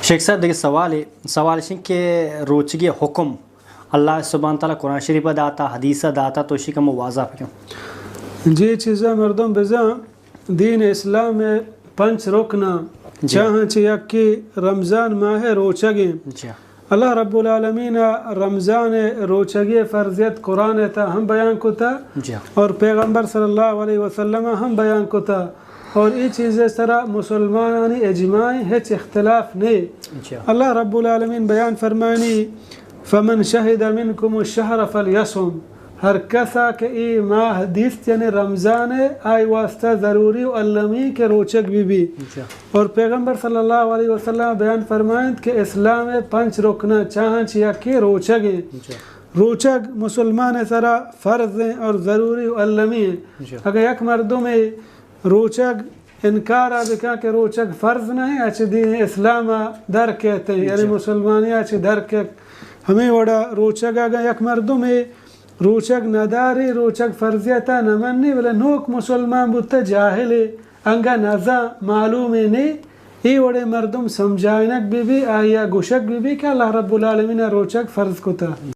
شیخ صاحب، دگہ سوالے، سوال اش انت کہ روچگی حکم اللہ سبحانہ تعالی قرآن شریف ء داتا، حدیث ء داتا، تو اشی کمو واضح بکن۔ جی، چیزا مردم بزاں دین اسلام ء پنچ رکن ء جی۔ چاہاں چہ یکے رمضان ماہ ء روچگ انت۔ جی۔ اللہ رب العالمین ء رمضان ء روچگی ء فرضیت قرآن ء تہا ہم بیان کتا جی۔ اور پیغمبر صلی اللہ علیہ وسلم ء ہم بیان کتا۔ اور اے چیز ء سرا مسلمانانی اجماع، ہچ اختلاف نے۔ جی۔ اللہ رب العالمین بیان فرمانی، فمن شہد منکم الشہر فلیصم، ہر کسا کہ اے ماہ دیست، یعنی رمضان ء، آئی واسطہ ضروری و المی کہ روچگ بی بی۔ جی۔ اور پیغمبر صلی اللہ علیہ وسلم بیان فرمائنت کہ اسلام ء پنچ رکن چاہاں چہ یکے روچگ ہیں۔ جی۔ روچگ مسلمان ء سرا فرض ہیں اور ضروری و المی ہیں۔ جی۔ اگر یک مردم روچگ انکار ء بکن کہ روچگ فرض نہ انت، اچ دین اسلام ء در کیت انت، یعنی جی۔ مسلمانی ء چہ در کیت۔ ہمے وڑا روچگ اگاں یک مردمے روچگ نداری، روچگ فرضیت ء نہ منی، بلے نوک مسلمان بوتہ، جاہلے، انگا نزاں، معلومے نے، اے وڑیں مردم سمجھائینگ بہ بی، آئی ء گوشگ بہ بی کہ اللہ رب العالمین ء روچگ فرض کتہ۔